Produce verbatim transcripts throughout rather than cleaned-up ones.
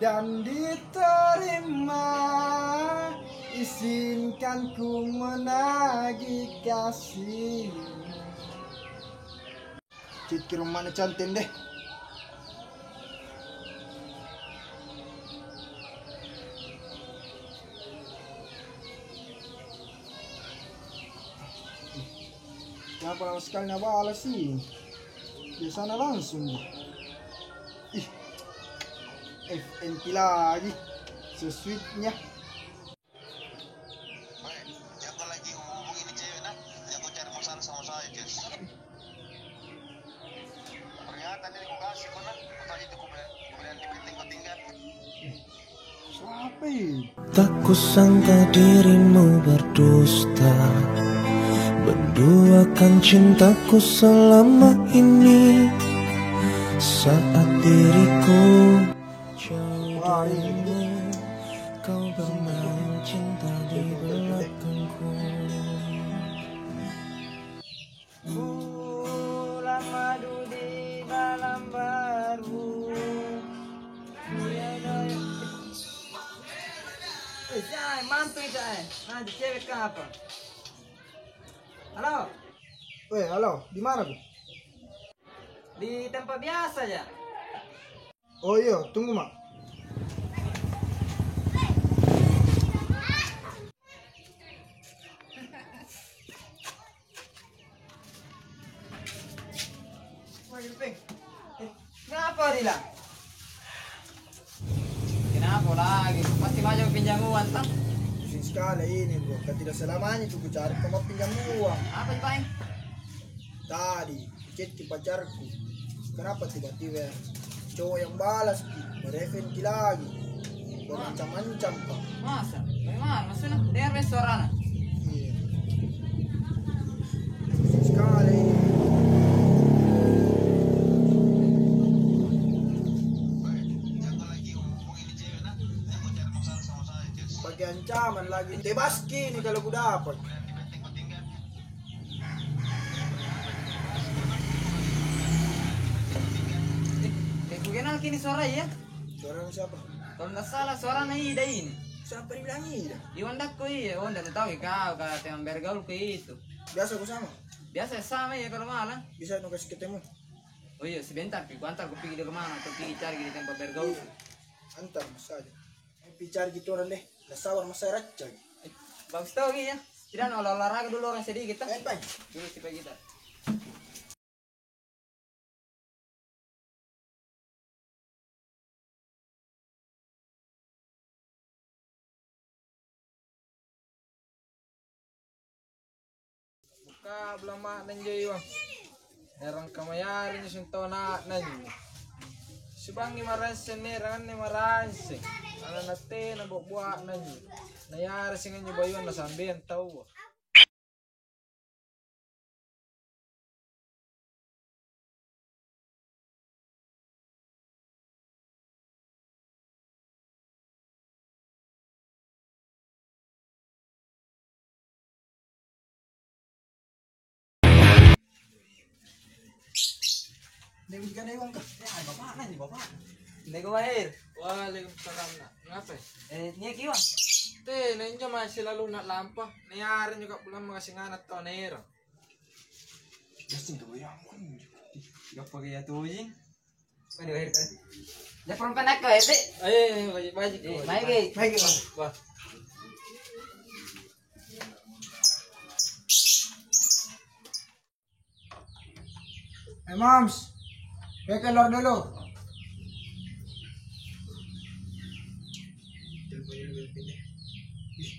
Yang diterima, izinkan ku menagih kasih. Citki rumma'na canting deh. Kenapa lama sekali nabalas sih? Biasanya langsung. Ih, F N P lagi. So sweetnya. Weh, jako lagi hubungi ini cewek, nah. Jako cari masalah sama saya, Jess. Peringatan ini kukasih kau, nah. Kau tadi itu kubilang, kubilang di penting kau tinggal. Siapa ini? Tak kusangka dirimu berdusta, menduakan cintaku selama ini. Saat diriku jauh darimu, kau bermain cinta di belakangku. Bulan madu di dalam baru. Eh, siapa? Mantu itu, eh. Nanti cewek ke apa? Halo? Weh, halo, di mana, Bu? Di tempat biasa, ya. Oh iya, tunggu, Mak. Kenapa, Rila? Kenapa lagi? Pasti banyak pinjam uang, tah? Pusing sekali ini, Bro. Kan tidak selamanya tu kucari kau mau pinjam uang. Apa, Pak? Tadi, chat ki pacarku. Kenapa tiba-tiba cowok yang balas ki, berefenki lagi, berancam-ancam ka. Masa? Bagaimana maksudnya? Dengar deh suarana. Iya. Sekali. Pakai ancaman lagi. Tebaski ini kalau kudapat. Eh, eh, kukenal kini suara iya? Suara siapa? Kalau nggak salah suaranya Ida ini. Siapa dibilang Ida? Iwan Dakko iya, oh nggak tahu kau kata yang bergaul ke itu. Biasa ku sama. Biasa sama ya kalau malam. Bisa nu kasih ketemu. Oh iya, sebentar pi, ku antar ku pergi di rumah atau pergi cari di tempat bergaul. Iya. Antar saja. Eh, pi cari gitu orang deh. Nggak sabar masa racca. Eh, bagus tau ya. Tidak, olah-, olahraga dulu orang sedikit, ah. Eh, Pai. Dulu supaya kita. Buka belama'na injo iwang. Erang kamayari injo sintona ana'na injo. Sibangngi marangseng nerang anne marangseng. Ana' tena bua-bua'na injo. Nayara singa injo bayuang nasambeang taua. Nia' kana iwang ka? Eh, ai, bapa'na injo, bapa'. Assalamualaikum, Wahir. Waalaikumsalam, nak. Ngapai? Eh, nia' ki iwang? Tena injo masih lalu nak lampa. Niara injo ka bulang makasingana tau naero. Gassing ka boyangku injo. Gappa gaya tojeng. Aduh, akhir kan. Dia perempuan aku, ya, Dek? Ayo, ayo, ayo, baik, baik. Eh, baik, baik. Baik, baik. Wah. Eh, Mams, gue keluar dulu. Telepon dulu, telepon deh. Ih,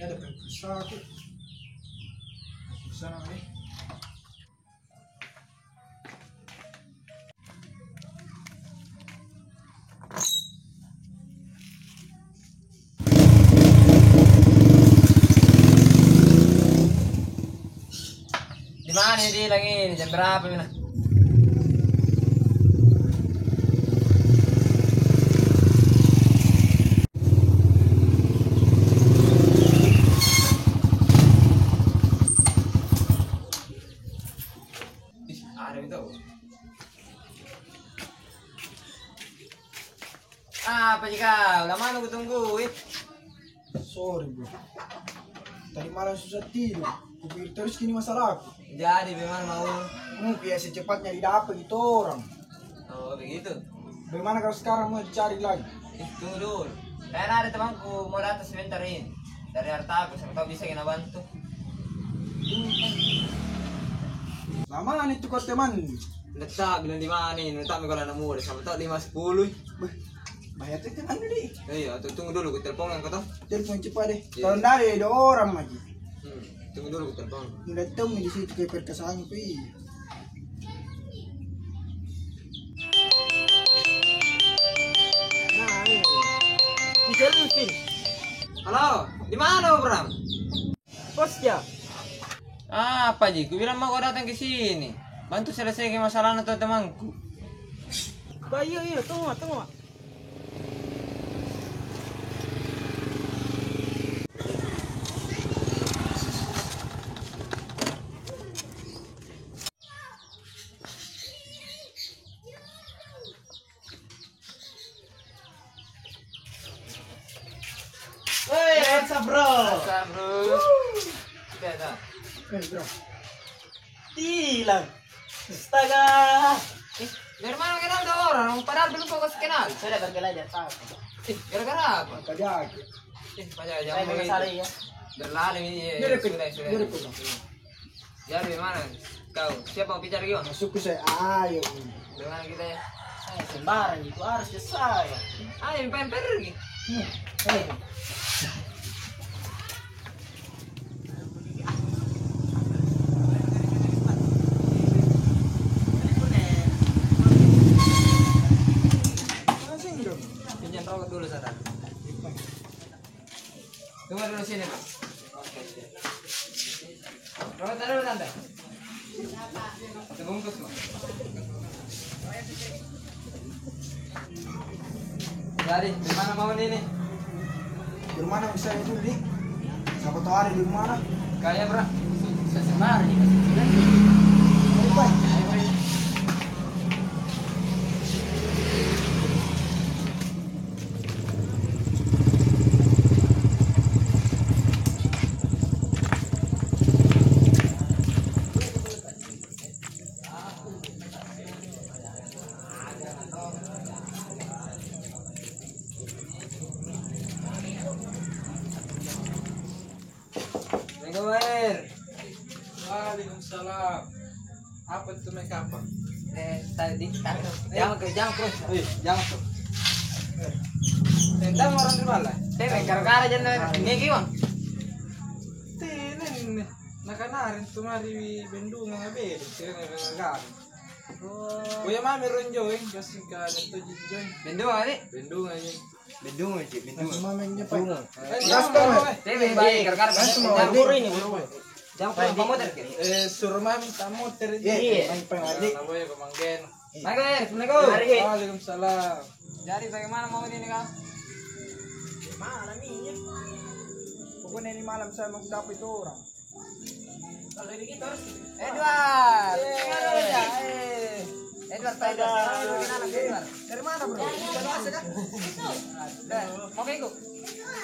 ada pulsa aku. Pulsa namanya. Di mana di langi? Jam berapa, Mina? Ih, ada itu. Apa sih kau? Lama nu kutunggui. Sorry, bro. Tadi malam susah tidur. Kupikir terus kini masalahku. Jadi, bagaimana mau? Mungkin ya secepatnya didapat itu orang. Oh, begitu. Bagaimana kalau sekarang mau dicari lagi? Eh, tunggu dulu. Saya ada temanku mau datang sebentar ini. Dari Artaku, siapa tahu bisa kena bantu. Lama nih tuh kau teman. Letak bilang di mana ini? Letak kalau anak muda, siapa tahu lima sepuluh. Beh, bayar tuh teman dulu deh. Iya, tuh tunggu dulu, ku telepon yang kau tahu. Telepon cepat deh. Iya. Kalau ndak ada orang lagi. Hmm, tunggu dulu, ku telepon. Udah temu di situ kayak perkasaan tuh. Iya. Nah, ini. Bisa lu sih. Halo, di mana, Bram? Bos ya? Apa ji? Kubilang mako datang ke sini. Bantu selesaikan masalahnya tuh temanku. Bah, iya, iya, tunggu, tunggu. Woi, what's up, bro? What's up, bro? Oke, dah. Eh, bro. Hilang. Astaga. Eh, dari mana kenal tuh orang? Padahal belum fokus kenal. Sudah berkelahi aja, tahu. Eh, gara-gara apa? Pajaga. Eh, pajaga. Saya jangan dengar begitu. Salah, ya. Berlari ini, ya, ya, sudah, sudah. Jadi, mana kau? Siapa mau bicara, Gio? Masukku saya, ayo. Dengan kita, ya? Eh, sembarang itu harus ke saya. Ayo, pengen pergi. Hmm, ayo. Pinjam rokok dulu, Sara. Tunggu dulu sini, Pak. Rokok taruh dulu, Tante. Satu bungkus, Pak. Jadi, di mana mau ini? Di rumah anak saya dulu, Dik. Siapa tahu ada di rumah. Kaya, Bro. Saya sembarang, Pak. Ayo, Pak. Assalamualaikum, Wer. Waalaikumsalam. Apa itu make up? Eh, tadi, tadi. Jangan ke, jangan terus. Eh, jangan terus. Tentang orang di mana? Tentang gara-gara jangan ngeki, Bang. Tene ini. Nakanaring tu mari bendungan beda, sirena gara-gara. Oh. Kuya mami ronjo, eh, kasih ka nentu jinjong. Bendungan, Dik? Bendungan, iya. Bendungan, Cik, bendungan. Langsung mami nyapa. Bendungan. Eh, langsung mami. Tebe, baik, gara-gara langsung mami. Jangan buru ini, buru. Jangan buru, pamotor, Cik. Eh, suruh mami tak motor ini. Iya. Main pengadik. Nah, boy, kemanggen. Assalamualaikum. Waalaikumsalam. Jadi bagaimana mau ini, Kak? Mana nih? Pokoknya ini malam saya mau dapat itu orang. Edward. Edward, Edward, Edward. Dari mana, Bro? Mau ke ikut?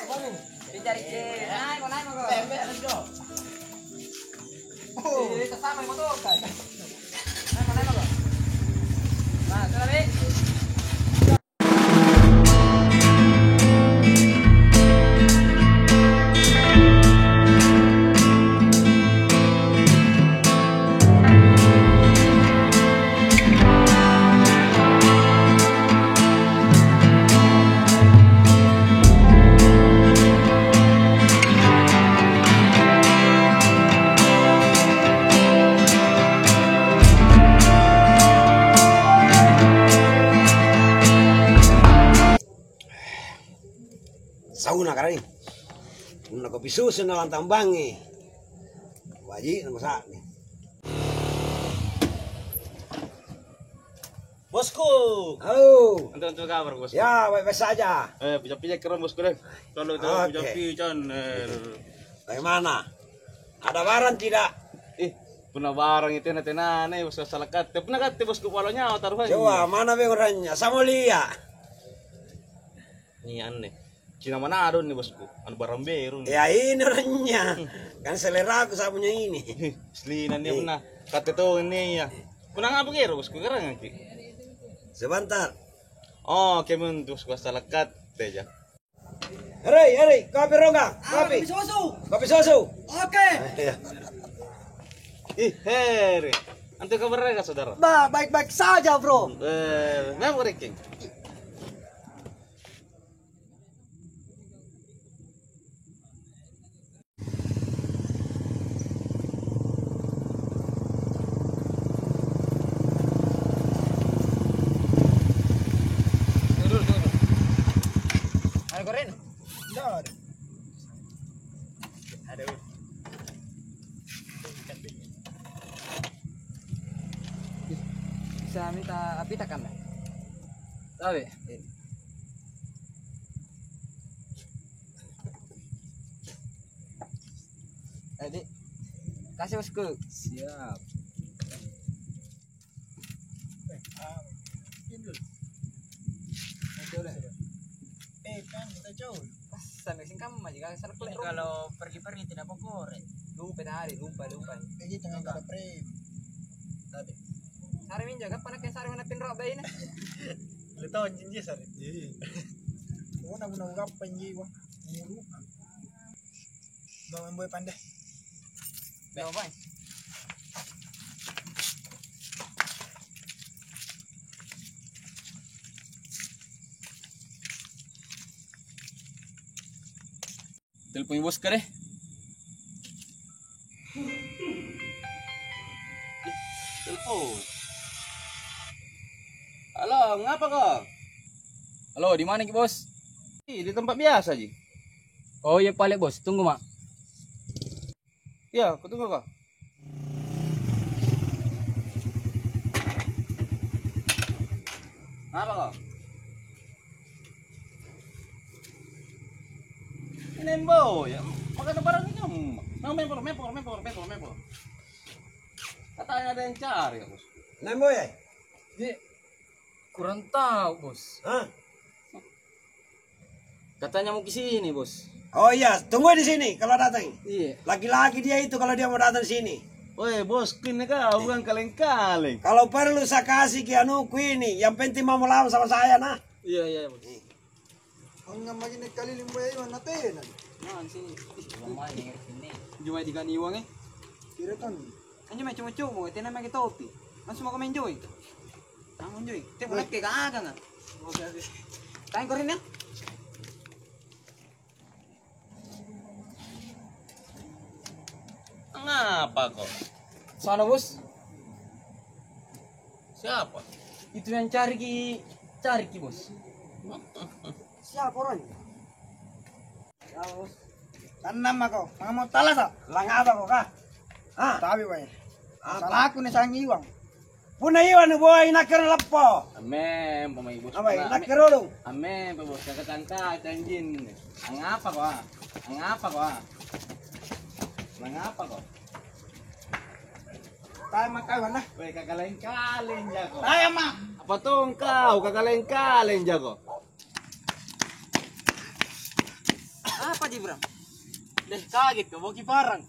Mau ke? Dicari, Cik. Naik, mau naik, mau ke? Tempe, let's go. Oh. Iya, kita sama yang motor, kan? Naik, mau naik, mau ke? Nah, sudah, Bik. Sauna karaeng. Punna kopi susu na lantang bangngi. Waji na masa'ni. Bosku. Halo. Antu, antu kabar, Bosku? Ya, baik-baik saja. Eh, pijak-pijak keren, Bosku, deh. Kalau itu pijak-pijak, eh. Bagaimana? Ada barang tidak? Ih, punna barang itu na tenana, Bosku, salah katte. Punna katte, Bosku, pala nyawa taruhannya. Coba, mana be orangnya? Samolia. Iya, anne. Cina Manado ni, bosku. Anu barang beru ni. Ya, ini orangnya. Kan seleraku sapunya ini. Aslina ni. Iya. Punna kate tong ni, ya. Punna ngapa kero, bosku? Kerangaki. Sebentar. Oh, kemeng tu, bosku, asal kate ja. Hei, hei, kopi rongga, kopi. Kopi susu. Kopi susu. Oke. Iya. Ih, here. Antu kabaraka, saudara? Bah, baik-baik saja, bro. Eh, memang, Riking. Turun, turun. Ada goreng? Nggak ada. Ada, weh. Bisa minta api takkan, Mbak? Tahu ya? Iya. Tadi kasih, bosku. Siap. Eh, ah, Indul. Mau coba ya? Eh, kan kita jauh. Pas sampai singkamma juga, salah. Ini kalau pergi-pergi tidak mau korek. Lupa tadi, lupa, lupa. Jadi tengah kada frame. Tadi. Sare minjo, kapan akan sare mana pinro bayi ini? Lu tahu anjing dia sare. Iya. Gua nak guna apa anjing, Bang? Mulu. Bawa boy pande. Bawa, Bang. Telepon bos ka deh. Telepon. Halo, ngapa ko? Halo, di mana ki, Bos? Ih, di tempat biasa ji. Oh iya pale, Bos, tunggu ma. Iya, kutunggu ko. Apa ko? Ini Embo, ya. Makana barang ini kamu. Nah, mempor, mempor, mempor, mempor, mempor. Katanya ada yang cari, ya, Bos. Nah, Embo, ya? Di, kurang tahu, Bos. Hah? Katanya mau ke sini, Bos. Oh iya, tunggu di sini kalau datang. Iya. Laki-laki dia itu kalau dia mau datang sini. Woi, Bos, kini kau bukan kaleng-kaleng. Kalau perlu saya kasih ke anuku ini, yang penting mau lama sama saya, nah. Iya, iya, Bos. Angngang maki' nikalili' boya iwang natena. Nah, di sini. Ih, lumayan ya, sini. Jumai diganti iwang, eh. Kira kan. Anjo mae cumo-cumo, tena make topi. Langsung mako maeng joy. Langsung joy. Te mo nakke gaga nga. Oke, oke. Tanya korinna. Ngapa kok? Sana, Bos. Siapa? Itu yang cariki, cariki, Bos. Siapa orangnya? Ya, Bos. Tannang mako, mangamo talasa. Lang apa kok, Kak? Ah. Tapi, Bang. Apa? Salaku nih sang iwang. Punna iwa nuboya inakke ro leppo. Ammempo mai, Bos. Apa, inakke ro dong? Ammempo, Bos. Kaka tangka janjin. Angapa ko, ah? Angapa ko, ah? Angapa ko? Tae makkawa nah. Weh, kakaleng-kaleng jako. Tae, Ma. Apa tong kau kakaleng-kaleng jako? Apa ji, Bram? Deh, kaget kau, boki parang.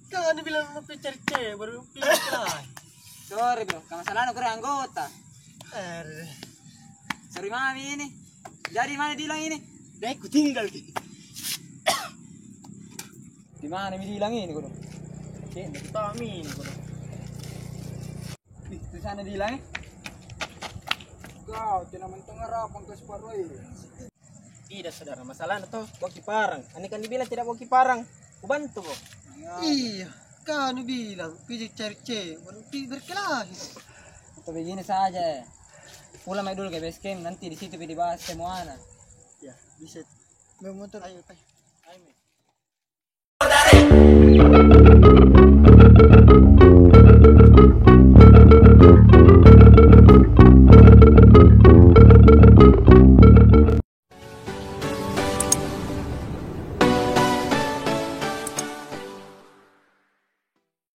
Kan anu bilang mau cari cewek, baru pilih kelahi. Sorry, Bro. Kamasalahna kurang anggota. Aduh. Sorry mami ini. Jadi mana Dilang ini? Deh, ku tinggal ki. Di mana mi Dilang ini, kudu? Cek, kami ini, kudu. Ih, di sana Dilang, eh? Kau, tena mentong arapang ke separuh ini. Tidak, saudara. Masalahna toh, boki parang. Anne kan dibilang tidak boki parang. Kubantu ko. Iya, kan bilang, pijak cari cewek, baru pi-, berkelahi. Atau begini saja, eh. Pulang mai dulu ke base camp, nanti di situ pi dibahas semuanya. Ya, bisa. Bawa motor. Ayo, ayo.